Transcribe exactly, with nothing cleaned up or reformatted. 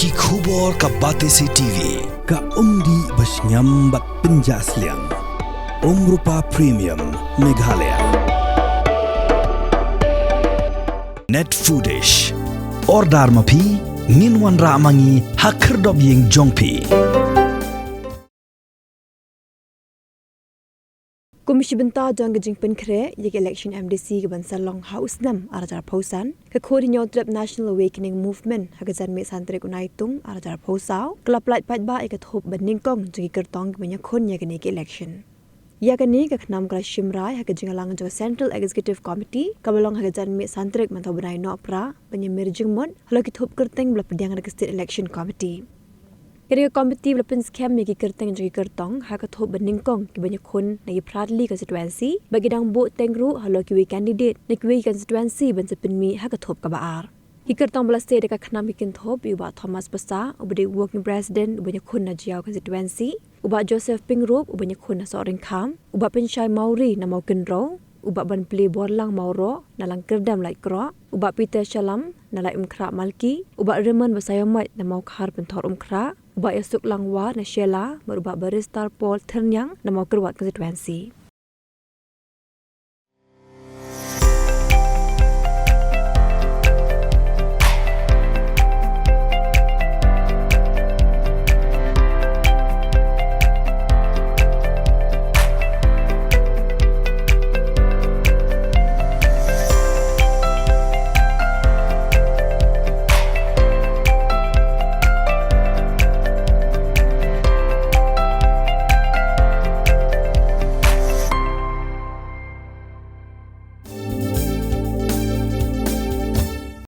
Ki khubor ka Batesi T V, ka umdih ba shngiam bad pynjah sliang. Umrupa Premium, Meghalaya. Net Foodish. Order ma phi, ngin wanrah ma ngi ha khyrdop ïing jong phi. Kum shi bynta jong ka jingpynkhreh ïa ka election M D C kaban sa long ha u snem ar hajar arphew san, ka Khun Hynñiewtrep National Awakening Movement ha ka janmiet san tarik u Naitung ar hajar arphew saw ka la pyllait paidbah ïa ka thup ba nyngkong jong ki kyrtong kiban ïakhun ïa kane ka election. Ïa kane ka KHNAM ka la shim rai ha ka jingïalang jong ka Central Executive Committee kaba long ha ka janmiet san tarik mynta u bnai Nohprah ban ïamir jingmut halor ki thup kyrteng ba la pdiang da ka State Election Committee. Kane ka komiti ba la pynskhem ïa ki kyrteng jong ki kyrtong ha ka thup ba nyngkong kiban ïakhun na ki phra tylli ki constituency bad ki dang buh teng ruh halor kiwei ki candidate na kiwei ki constituency ban sa pynmih ha ka thup kaba ar. Ki kyrtong ba la sei da ka KHNAM ki kynthup ïa u Bah Thomas Passah uba dei u Working President uban ïakhun na Jaïaw constituency, u Bah Joseph Pyngrope uban ïakhun na Sohryngkham, u Bah Pynshai Mawrie na Mawkynrew, u Bah Banplie Borlang Mawroh na Langkyrdem Laitkroh, u Bah Peter Shallam na Laitumkhrah Malki, u Bah Raymond Basaiawmoit na Mawkhar Pynthorumkhrah, u Bah Ïasuklang War na Shella bad u Bah Barrister Paul Thyrniang na Mawkyrwat constituency.